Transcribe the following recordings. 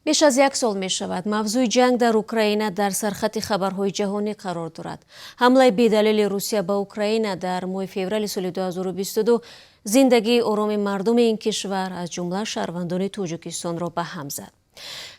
Беш аз як сол мешавад, мавзӯи ҷанг дар Украина дар сархати хабарҳои ҷаҳонӣ қарор дорад. Ҳамлаи бедалели Русия ба Украина дар моҳи феврали соли 2022 зиндагии ороми мардуми ин кишвар, аз ҷумла шаҳрвандони Тоҷикистонро ба ҳам зад.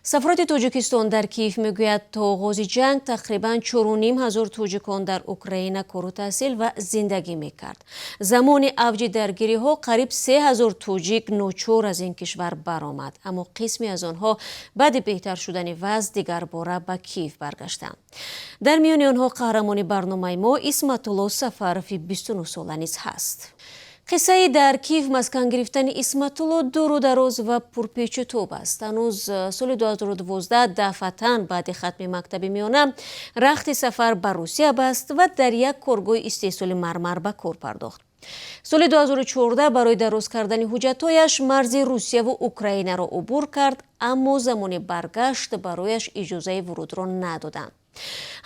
Сафорати Тоҷикистон дар Киев мегӯяд, то оғози ҷанг тақрибан 4500 тоҷикон дар Украина кору таҳсил ва зиндагӣ мекард. Замони авҷи даргириҳо қариб 3000 тоҷик ночор аз ин кишвар баромад, аммо қисме аз онҳо баъди беҳтар шудани вазъ дигарбора ба Киев баргаштанд. Дар миёни онҳо қаҳрамони барномаи мо Исматулло Сафарови 29 сола низ ҳаст. Қиссаи дар Киев маскан гирифтани Исматулло дуру дароз ва пурпечутоб аст. Ҳанӯз соли 2012 дафъатан баъди хатми мактаби миёна рахти сафар ба Русия баст ва дар як коргоҳи истеҳсоли мармар ба кор пардохт. Соли 2014 барои дароз кардани ҳуҷҷатҳояш марзи Русияву Украинаро убур кард, аммо замони баргашт барояш иҷозаи вурудро надоданд.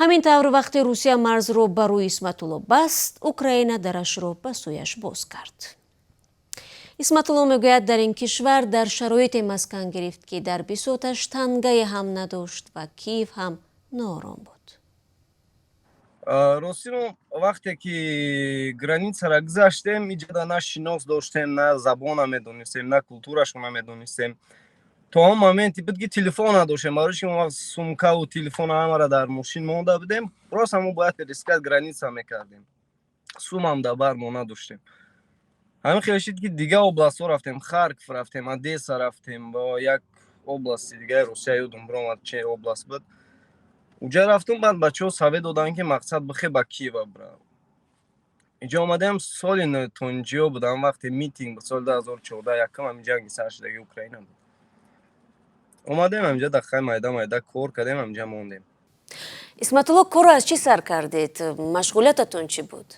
Ҳамин тавр, вақте Русия марзро ба рӯи Исматулло баст, Украина дарашро ба сӯяш боз кард. Исматулло мегӯяд, дар ин кишвар дар шароите маскан гирифт, ки дар бисоташ тангае ҳам надошт ва Киев ҳам ноором буд. Рости, мо вақте ки границара гузаштем, иҷода на шинос доштем, на забона медонистем, на культурашро намедонистем. То он моменте буд, ки телефон надоштем, барои чи мо вақт сумкаву телефона ҳамара дар мошин монда будем. Просто мо бояд пересекать граница мекардем, сумам дар бар мо надоштем. Ҳамин хел шид, ки дига областҳо рафтем: Харков рафтем, Одесса рафтем, ба як области дигаи Русия, ёдум биромад, че област буд. Уҷа рафтум, баъд бачаҳо совет доданд, ки мақсад бихе ба Киева бира. Инҷо омадем, соли нотинҷиё будам, вақте митинг буд, соли 2014, якум ҳамин ҷанги сар шудаги Украина буд. Омадем ҳаминҷа, дақиқаи майда майда кор кардем, ҳаминҷа мондем. Исматулло, корро аз чӣ сар кардед? Машғулиятатон чӣ буд?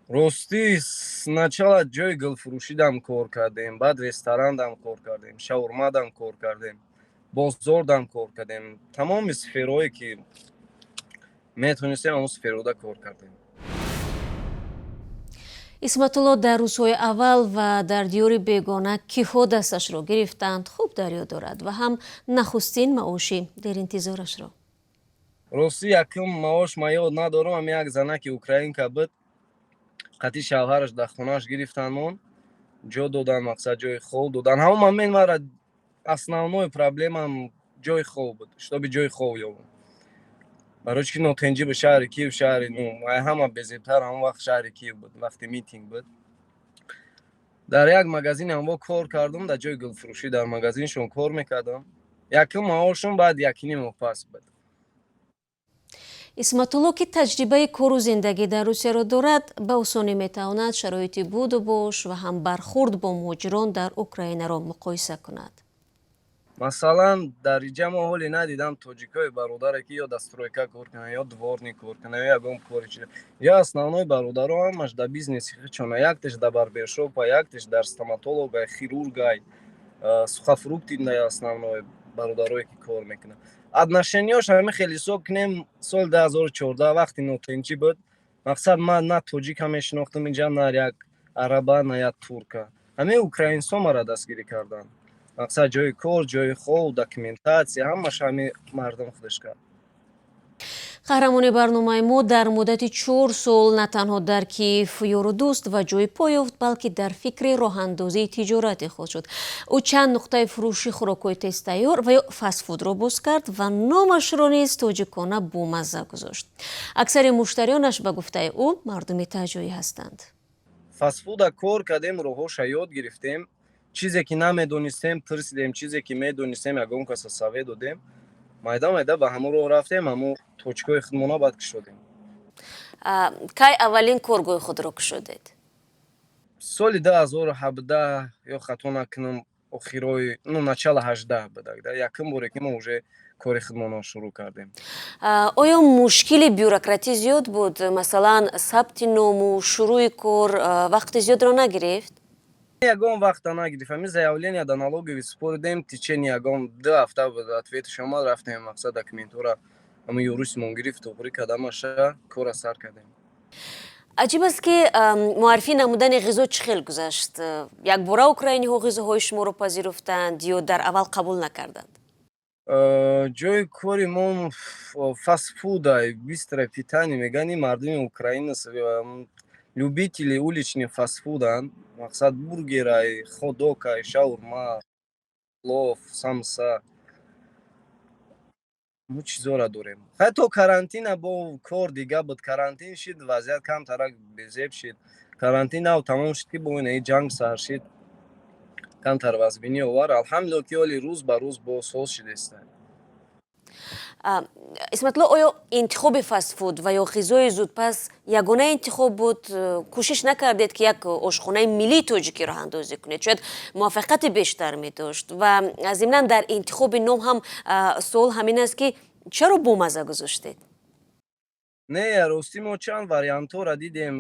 Ростӣ, сначала ҷои гулфурӯшидам кор кардем, баъд ресторандам кор кардем, шаурмадам кор кардем, бозордам кор кардем. Тамоми сферое ки метонистем, ҳамон сферода кор кардем. Исматулло дар рӯзҳои аввал ва дар диёри бегона киҳо дасташро гирифтанд, хуб дар ёд дорад ва ҳам нахустин маоши деринтизорашро. Ростӣ, якум маош ма ёд надорам. Ам як занаки украинка буд, қатъи шавҳараш дар хонааш гирифтанмон, ҷо додан, мақсад, ҷои хоб додан. Ҳамон момент мара основной проблемам ҷои хоб буд, чтобы ҷои хоб ёбам, барои чи ки нотенҷи ба шаҳри Киев, шаҳри, ну, ҳама безебтар ҳамон вақт шаҳри Киев буд. Вақти митинг буд, дар як магазини ҳамво кор кардам, дар ҷои гулфурӯшӣ, дар магазиншон кор мекардам. Якум маошам баъд якним моҳ пас буд. Исматулло, ки таҷрибаи кору зиндагӣ дар Русияро дорад, ба осонӣ метавонад шароити буду бош ва ҳам бархурд бо муҳоҷирон дар Украинаро муқоиса кунад. Масалан, дар иҷа мо ҳоле надидам тоҷикои бародаре, ки ё дар стройка кор кунанд, ё дворник кор кунанд, ё ягон кори чи. Ё основной бародаро ҳамаш дар бизнеси худшона: яктеш дар барбершопа, яктеш дар стоматологай, хирургай, сухофрукты. Основной бародарое ки кор мекунанд, отношенияш ҳами хеле. Ҳисоб кунем, соли 2014, вақти нотинҷӣ буд, мақсад, ман на тоҷика мешинохтам инҷа, на як араба, на як турка. Ҳамин украинсо мара дастгирӣ карданд. Мақсад, ҷои кор, ҷои хоб, документация, ҳамаш ҳами мардум худаш кард. Қаҳрамони барномаи мо дар муддати 4 сол на танҳо дар Киев ёру дӯст ва ҷои по ёфт, балки дар фикри роҳандозии тиҷорати худ шуд. Ӯ чанд нуқтаи фурӯши хӯрокҳои тезтайёр ва ё фастфудро боз кард ва номашро низ тоҷикона бомазза гузошт. Аксари муштариёнаш, ба гуфтаи ӯ, мардуми таҳҷоӣ ҳастанд. Фастфуда кор кардем, роҳҳоша ёд гирифтем. Чизе ки намедонистем, пурсидем, чизе ки медонистем, ягон каса совет додем. Майда майда ба ҳамон роҳ рафтем, ҳамон точкаҳои худмона баъд кушодем. Кай аввалин коргоҳи худро кушодед? Соли 2017, ё хато накунам, охирои, ну, начало 18 будак, да, якум боре ки мо уже кори худмонро шурӯъ кардем. Оё мушкили бюрократӣ зиёд буд? Масалан, сабти ному шурӯъи кор вақти зиёдро нагирифт? Ягон вақта нагирифт. Ҳамин заявление да налоговый супоридем, течение ягон 2 ҳафта буд, ответаш омад. Рафтем, мақсад, документҳоро ҳамин юристмон гирифт, туғрӣ кардамаша, кора сар кардем. Аҷиб аст, ки муаррифӣ намудани ғизо чӣ хел гузашт? Якбора украиниҳо ғизоҳои шуморо пазируфтанд ё дар аввал қабул накарданд? Ҷои кори мо фастфудай, быстрое питание мегӯянд. Мардуми Украина любители уличный фастфуданд. Мақсад, бургерай, хот-догай, шаурма, плов, самса, мо чизора дорем. Ҳатто карантина бо кор дига буд. Карантин шид, вазъият камтарак безеб шид. Карантин нав тамом шуд, ки бо инаи ҷанг сар шид, камтар вазбинӣ овар. Алҳамдулилла, ки ҳоли рӯз ба рӯз боз соз шудеста. Исматулло, оё интихоби фастфуд ва ё ғизои зудпаз ягона интихоб буд? Кӯшиш накардед, ки як ошхонаи миллии тоҷикӣ роҳандозӣ кунед? Шояд муваффақияти бештар медошт. Ва зимнан дар интихоби ном ҳам суол ҳамин аст, ки чаро бомаза гузоштед? Не, ростӣ, мо чанд вариантҳоро дидем,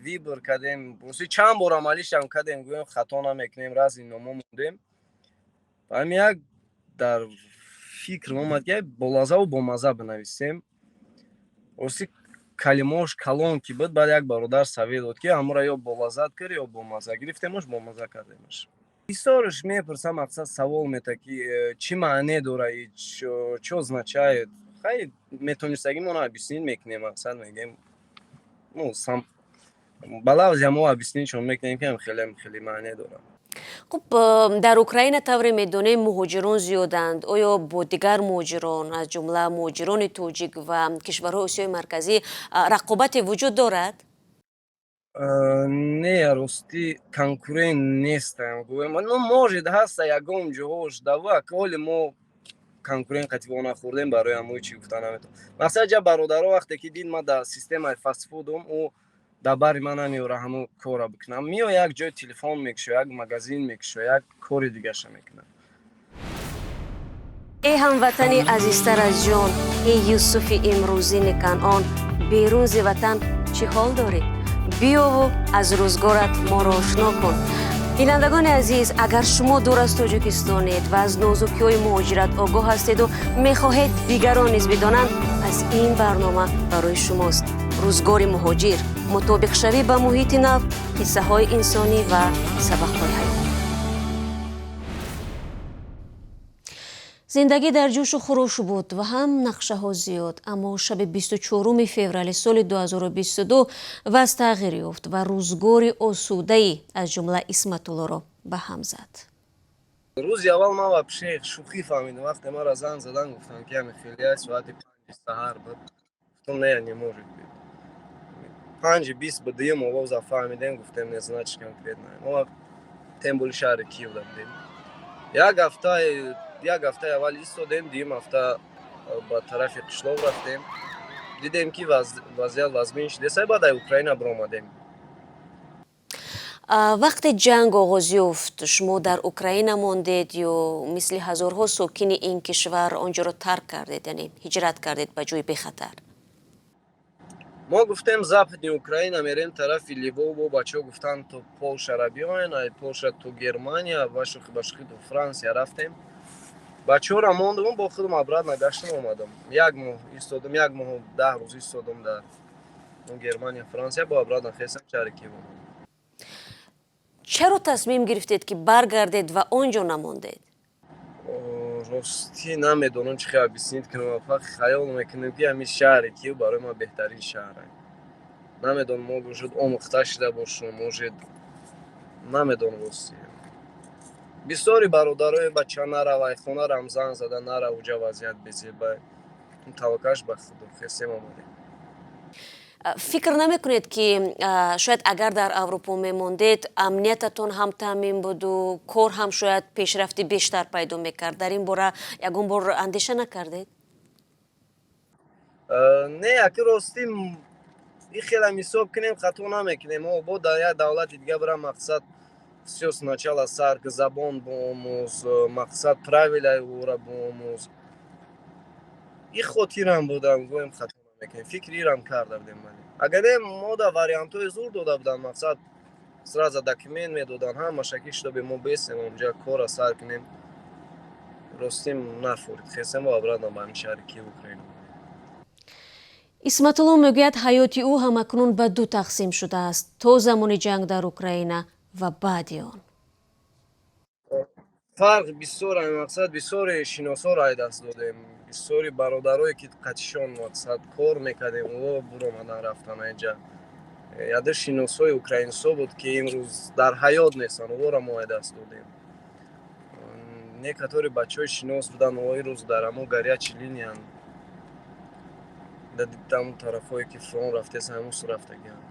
выбор кардем. Ростӣ, чанд бор амалишам кардем, гӯем, хато намекунем, разни номо мондем. Ҳами як дар фикр омад, ки болазаву бомаза бинависем. Ростӣ, калимаош калон ки буд. Баъд як бародар совет дод, ки ҳамура ё болазат кар, ё бомаза. Гирифтемош, бомаза кардемаш. Бисёрш мепурсам, мақсад, савол мета, ки чӣ маъне дора, чё означает. Хай, метонистагӣ моно объяснить мекунем. Мақсад, мегӯем, ну, сам ба лавзи мо объяснить чон мекунем, ки хеле хеле маъне дорад. Хуб, дар Украина, тавре медонем, муҳоҷирон зиёданд. Оё бо дигар муҳоҷирон, аз ҷумла муҳоҷирони тоҷик ва кишварҳои Осиёи Марказӣ, рақобате вуҷуд дорад? Не, ростӣ, конкурент нестам, гӯем. Ну, может, ҳаста ягон ҷоҳош дава, ҳоли мо конкурент қатибо нахӯрдем, барои ҳамои чӣ гуфта наметавонам. Мақсад, ҷа бародаро вақте ки дид, ма дар системаи фастфудум, ӯ дар бари ман намеёра ҳамун корро бикунам. Миё, як ҷой телефон мекушо, як магазин мекушо, як кори дигаша мекунам. Эй ҳамватани азизтар аз ҷон, эй Юсуфи имрӯзини Канъон, берун зи ватан чӣ ҳол дорӣ? Биёву аз рӯзгорат моро ошно кун. Бинандагони азиз, агар шумо дур аз Тоҷикистонед ва аз нозукиҳои муҳоҷират огоҳ ҳастеду мехоҳед дигарон низ бидонанд, пас ин барнома барои шумост. Рӯзгори муҳоҷир, мутобиқшавӣ ба муҳити нав, қиссаҳои инсонӣ ва сабақҳои ҳаёт. Зиндагӣ дар ҷӯшу хуруш буд ва ҳам нақшаҳо зиёд, аммо шаби 24 феврали соли 2022 вазъ тағйир ёфт ва рӯзгори осудаи, аз ҷумла Исматуллоро, ба ҳам зад. Рӯзи аввал ман вообще шӯхӣ фаҳмидам. Вақте маро занг задан, гуфтам, ки ҳами хелия, соати 5 саҳар буд. Гуфтам: «Не, не может быть». 5:20 ба дуюм овоза фаҳмидем, гуфтем: «Не, значит, конкретно». Мо тем более шаҳри Киевда будем. Як ҳафтаи аввал истодем, дуюм ҳафта ба тарафи қишлоқ рафтем. Дидем, ки вазъият вазмин шудеса, баъд ай Украина биромадем. Вақте ҷанг оғоз ёфт, шумо дар Украина мондед ё мисли ҳазорҳо сокини ин кишвар он ҷоро тарк кардед, яъне ҳиҷрат кардед ба ҷои бехатар? Мо гуфтем, Западный Украина мерем, тарафи Львов. Бо бачаҳо гуфтанд, то Полшара биёен, ай Полша то Германия, ба шӯхӣ то Франсия рафтем. Бачаҳоро мондум, бо худам обратно гаштам, омадам. Як моҳ истодам, як моҳу 10 рӯз истодам дар Германия, Франсия, бо обратно хестам, шаҳри Киев омадам. Чаро тасмим гирифтед, ки баргардед ва он ҷо намондед? Ростӣ, намедонам, чӣ хел объяснить кунам. Фақат хаёл мекунем, ки ҳамин шаҳри Киев барои ман беҳтарин шаҳр. Намедонам, мо может, омӯхта шуда бошум, может, намедонам, ростӣ. Бисёри бародарои бача наравай, хонарам занг зада: «Нара, уҷа вазъият безеба». Таваккалш ба Худо, хестем, омадем. Фикр намекунед, ки шояд агар дар Аврупо мемондед, амниятатон ҳам таъмин буду кор ҳам шояд пешрафти бештар пайдо мекард? Дар ин бора ягон бор андеша накардед? Не, аки, ростӣ, и хелам ҳисоб кунем, хато намекунем. Бо дар як давлати дига бирам, мақсад, всё сначала сар, забон биомӯз, мақсад, правилаи ӯра биомӯз. И хотирам будам, гӯем, хато намекунем, фикри ирам карда будем. Вале агар не, мо да вариантҳои зур дода буданд, мақсад, сразу документ медоданд, ҳамаша, ки чтобы мо бесем, онҷа кора сар кунем. Ростим, нафурид, хесем, обратно ба ҳамин шаҳри Киев, Украина. Исматулло мегӯяд, ҳаёти ӯ ҳамакнун ба ду тақсим шудааст: то замони ҷанг дар Украина ва баъди он. Фарқ бисёр, мақсад, бисёре шиносоро ай даст додем, бисёри бародарое, ки қатишон, мақсад, кор мекардем, о буромадан рафтан айҷа. Яде шиносҳои украинсо буд, ки имрӯз дар ҳаёт нестанд, ора мо ай даст додем. Некатори бачаҳои шинос будан, о имрӯз дар ҳамо горячий линиян, дар тарафҳое, ки фронт рафтест, ҳамусу рафтагианд.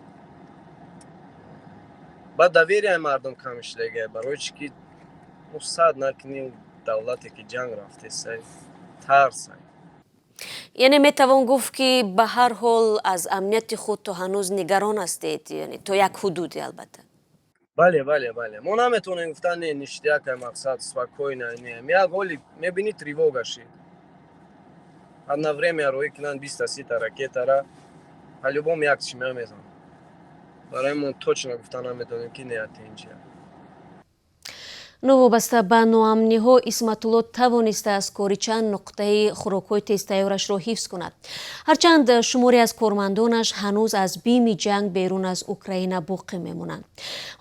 Баъд доверияи мардум кам шудагия, барои чӣ ки сад накунӣ, давлате, ки ҷанг рафтест, тарсай. Яъне метавон гуфт, ки ба ҳар ҳол аз амнияти худ то ҳанӯз нигарон ҳастед, яъне то як ҳудуде, албатта. Бале, мо наметавонем гуфтан, не, ништяк, мақсад, спокойно. Не, як ҳоли мебинӣ, тревога шид, одно время роӣ кунанд биста сита ракетара, по-любому як чима мезанад. Барои мо точно гуфта наметавонем, ки не, инҷа. Новобаста ба ноамниҳо, Исматулло тавонистааст кори чанд нуқтаи хӯрокҳои тезтайёрашро ҳифз кунад, ҳарчанд шуморе аз кормандонаш ҳанӯз аз бими ҷанг берун аз Украина боқӣ мемонанд.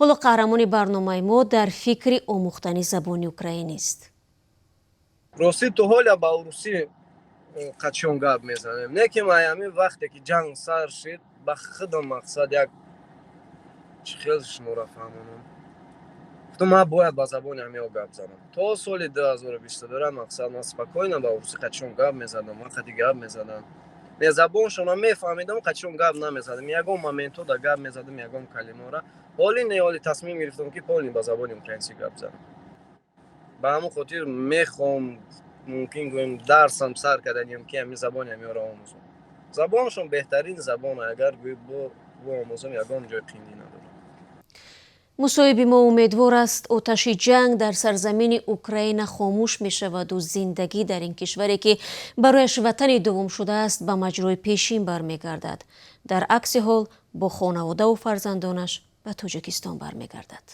Ҳоло қаҳрамони барномаи мо дар фикри омӯхтани забони украинист. Ростӣ, то ҳоля ба урусӣ қачон гап мезанем, не ки ман ҳамин вақте ки ҷанг сар шид, ба худам, мақсад, як чӣ хел шуморо фаҳмонам, гуфтам, ман бояд ба забони ҳамиҳо гап занам. То соли 2022, мақсад, ман спокойно ба урусӣ қачон гап мезадам, ман қади гап мезадам, не, забоншонро мефаҳмидам, қачон гап намезадам, ягон моментҳо да гап мезадам, ягон калимаро. Ҳоли не, ҳоли тасмим гирифтам, ки полный ба забони украинсӣ гап занам. Ба ҳамон хотир мехоҳам, мумкин гӯем, дарсам сар карданем, ки ҳамин забони ҳамиҳоро омӯзам. Забоншон беҳтарин забон, агар гӯй бо омӯзам, ягон ҷои қиндӣ надорам. Мусоҳиби мо умедвор аст, оташи ҷанг дар сарзамини Украина хомӯш мешаваду зиндагӣ дар ин кишваре, ки барояш ватани дуввум шудааст, ба маҷрои пешин бармегардад. Дар акси ҳол бо хонаводаву фарзандонаш ба Тоҷикистон бармегардад.